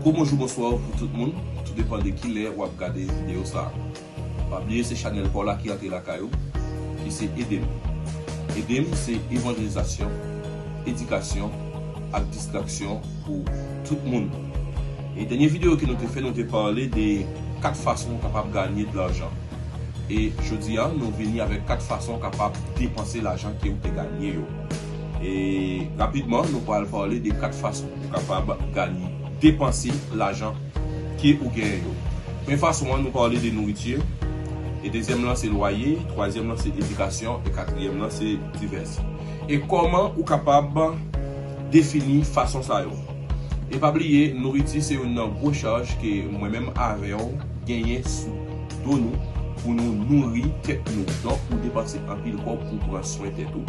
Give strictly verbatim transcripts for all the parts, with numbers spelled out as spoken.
Bonjou, bonswa pou tout moun, tou depan de kilè w ap gade videyo sa a. Pa bliye se chanèl pa w la ki rantre lakay ou, ki se Ede m. Ede m se evanjelizasyon, edikasyon ak distraksyon pou tout moun. E dènye videyo ke nou te fè, nou te pale de kat fason ou kapab ganye de lajan. E jodi a, nou vini avèk kat fason ou kapab depanse lajan ke ou te ganye yo. E rapidman, nou pral pale de kat fason ou kapab ganye, depanse lajan ke ou genyen yo. Premye fason an, nou pale de nouriti. E dezyèm lan, se lwaye. Twazyèm lan, se edikasyon. E katriyèm lan, se divès. E kòman ou kapab defini fason sa yo? E pa bliye, nouriti se youn nan gwo chaj ke mwen menm avè w genyen sou do nou pou nou nouri tèt nou. Donk, ou depanse anpil kòb pou pran swen tèt ou.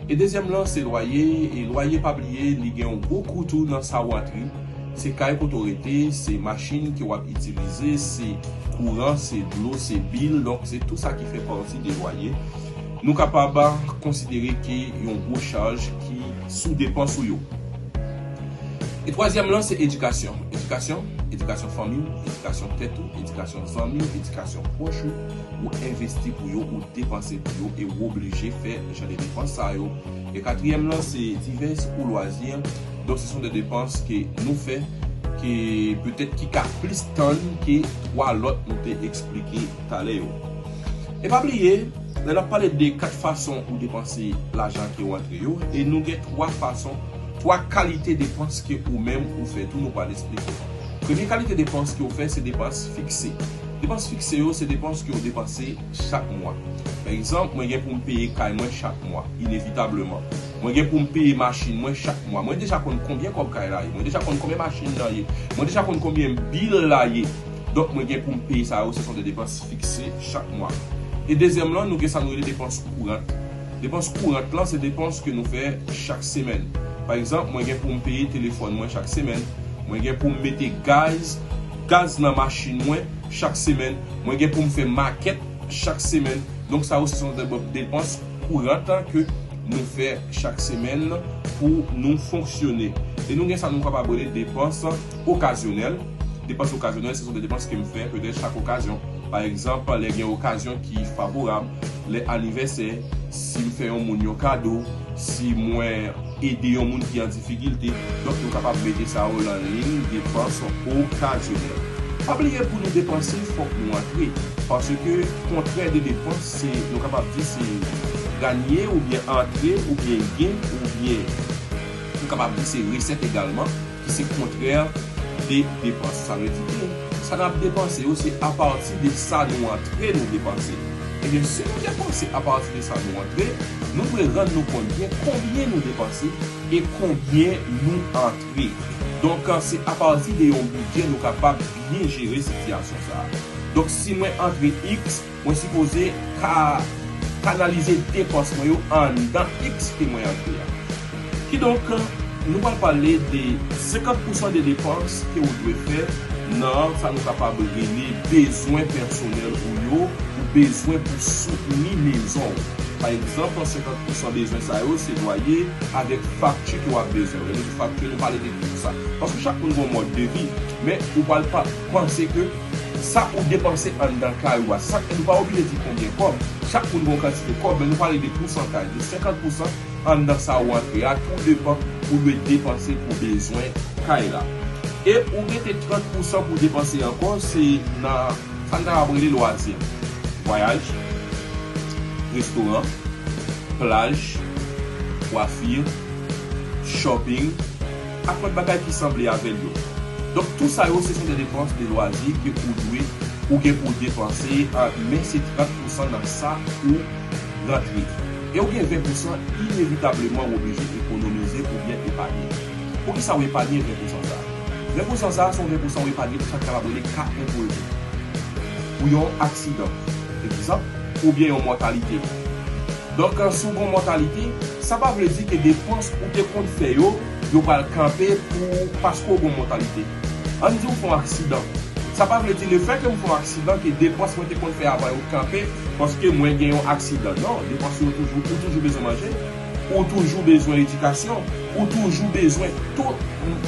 E dezyèm lan, se lwaye. E lwaye, pa bliye, li gen yon gwo kou tou nan sa ou antre. Se kay kote w rete, se machin ke w ap itilize, se kouran, se dlo, se bil. Donk, se tou sa ki fè pati de lwaye. Nou kapab konsidere ke yon gwo chaj ki sou depans ou yo. E twazyèm lan, se edikasyon. Edikasyon, edikasyon fanmi w, edikasyon tèt ou, edikasyon zanmi w, edikasyon pwòch ou, ou envesti pou yo, ou depanse pou yo, e ou oblije fè jan de depans sa yo. E katriyèm lan, se divès ou lwazi. Donk, se son de depans ke nou fè, ke petèt ki ka plis tann ke twa lòt nou te eksplike talè yo. E pa bliye, lè n ap pale de kat fason ou depanse lajan ke w antre yo, e nou gen twa fason, twa kalite depans ke ou menm ou fè tou, nou pral eksplike. Premye kalite depans ke w fè, se depans fikse. Depans fikse yo, se depans ke w depanse chak mwa. Pa egzanp, mwen gen pou m peye kay mwen chak mwa, inevitableman. Mwen gen pou m peye machin mwen chak mwa. Mwen deja konn konbyen kòb kay la ye. Mwen deja konn konbyen machin nan ye. Mwen deja konn konbyen bil la ye. Donk, mwen gen pou m peye sa yo, se son de depans fikse chak mwa. E dezyèm lan, nou gen sa nou rele depans kourant. Depans kourant lan, se depans ke nou fè chak semèn. Pa egzanp, mwen gen pou m peye telefòn mwen chak semèn. Mwen gen pou m mete gaz, gaz nan machin mwen chak semèn. Mwen gen pou m fè makèt chak semèn. Donk, sa yo, se son de depans kourant ke nou fè chak semèn pou nou fonksyone. E nou gen sa nou kapab rele depans okazyonèl. Depans okazyonèl, se son de depans ke m fè petèt chak okazyon. Pa egzanp, lè gen okazyon ki favorab, lè anivèsè, si m fè yon moun yon kado, si mwen ede yon moun ki an difikilte. Donk, nou kapab mete sa yo nan liy depans okazyonèl. Pa bliye, pou nou depanse, fòk nou antre. Paske, kontrè de depans, se, nou kapab di, se ganye oubyen antre oubyen gen oubyen nou kapab di se resèt egalman, ki se kontrè de depans. Sa vle di ke sa n ap depanse yo, se apati de sa nou antre nou depanse. Ebyen, si nou depanse apati de sa nou antre, nou dwe rann nou kont byen konbyen nou depanse e konbyen nou antre. Donk, se apati de yon bidjè nou kapab byen jere sitiyasyon sa a. Donk, si mwen antre X, mwen sipoze ka kanalize depans mwen yo anndan X ke mwen antre a. Kidonk, nou pral pale de senkant pousan de depans ke ou dwe fè nan sa nou kapab rele bezwen pèsonèl ou yo, ou bezwen pou soutni mezon w. Pa egzanp, senkant pousan bezwen sa yo, se lwaye avèk fakti ke w ap bezwen. Lè nou di fakti, nou pale de tout sa. Paske chak moun gen yon mòd de vi, men ou pral pa, panse ke sa ou depanse anndan kay ou a, se sa k, nou pa oblije di konbyen kòb. Chak moun gen yon kantite kòb, men nou pale de pousantaj, de senkant pousan anndan sa ou antre a, tou depan ou dwe depanse pou bezwen kay la. E ou rete trant pousan pou depanse ankò, se nan sa n ta rele lwazi. Vwayaj, restoran, plaj, kwafi, shopping, ak lòt bagay ki sanble avè l yo. Donk, tou sa yo, se son de depans de lwazi ke ou dwe, ou gen pou depanse, a, men se trant pousan nan sa ou rantre. E ou gen ven pousan, inevitableman, ou oblije ekonomize oubyen epanye. Poukisa ou epanye ven pousan sa a? Ven pousan sa a, se yon ven pousan ou epanye pou sa k kapab rele ka enpwevi. Pou yon aksidan, egzanp, oubyen yon mòtalite. Donk, si w gen yon mòtalite, sa pa vle di ke depans ou te konn fè yo, yo pral kanpe pou, paske w gen yon mòtalite. Ann di w fè yon aksidan. Sa pa vle di lefètke m fè yon aksidan ke depans mwen te konn fè avan yo kanpe paske mwen gen yon aksidan. Non, depans yo toujou, ou toujou bezwen manje, ou toujou bezwen edikasyon, Ou toujou bezwen tout,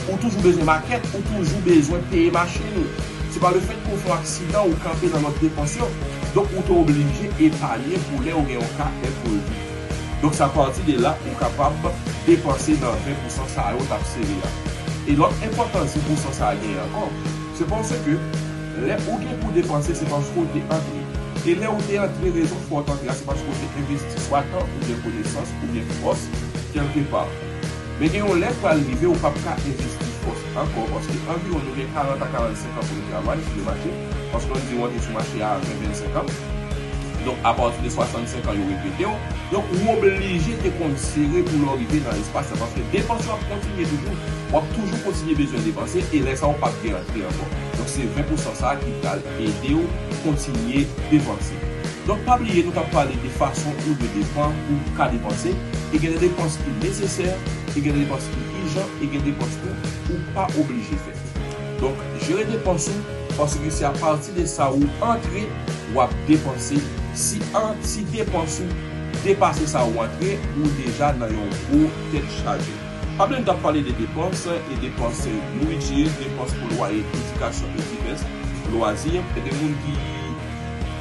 ou toujou bezwen makèt, ou toujou bezwen peye machin ou. Se pa lefèt ke w fè yon aksidan, ou kanpe nan lòt depans yo. Donk, ou te oblije epaye pou lè ou gen yon ka enprevi. Donk, se apati de la, ou kapab depanse nan ven pousan sa yo w t ap sere a. E lòt enpòtans ven pousan sa a genyen ankò, se paske lè ou gen pou depanse, se paske w te antre. E lè ou te antre, rezon fè w t antre a, se paske w te envesti swa tan, oubyen konesans, oubyen fòs, kèlkepa. Men gen yon lè pral rive, ou p ap ka envesti fòs ankò, paske anviwon nou gen karant a karannsenk an pou nou travay sou le mache, paske ann di w antre sou mache a a ven, vennsenk an. Donk, apati de swasannsenk an, yo rekrite w. Donk, ou oblije te konn sere pou lè w rive nan espas la, paske depans yo ap kontinye toujou. W ap toujou kontinye bezwen depanse, e lè sa a, w p ap gen antre ankò. Donk, se ven pousan sa a ki pral ede w kontinye depanse. Donk, pa bliye, nou t ap pale de fason ou dwe depan-, ou ka depanse, e gen de depans ki nesesè, e gen de depans ki ijan, e gen depans tou ou pa oblije fè. Donk, jere depans ou, paske se apati de sa ou antre, w ap depanse. Si an, si depans ou depase sa ou antre, ou deja nan yon gwo tèt chaje. Pa bliye nou t ap pale de depans, e depans nouriti, depans pou lwaye, edikasyon e divès lwazi. Gen de moun ki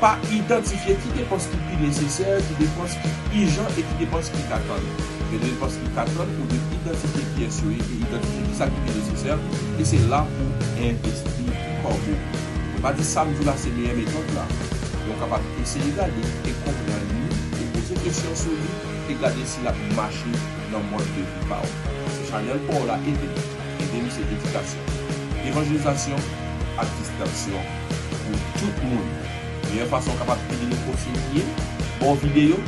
pa idantifye ki depans ki pi nesesè, ki depans ki ijan e ki depans ki ka tann. Gen de depans ki ka tann, ou dwe idantifye kiyès yo ye e idantifye kisa ki pi nesesè, e se la pou envesti kòb ou. Mwen pa di sa m di w la se meyè metòd la, men w kapab eseye gade e konprann li, e poze kesyon sou li, e gade si l ap mache nan mòd de vi pa w. Se chanèl pa w la, ede m. Ede m se edikasyon, evanjelizasyon ak distraksyon pou tout moun. Meyè fason w kapab ede nou kontinye ba w videyo,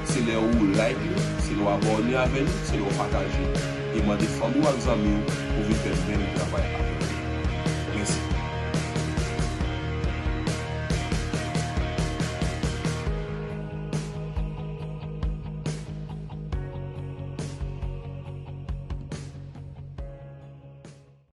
se lè ou like li, se lè w abòne avè nou, se lè w pataje, e mande fanmi w ak zanmi w pou vin fè menm travay avè nou. Mèsi.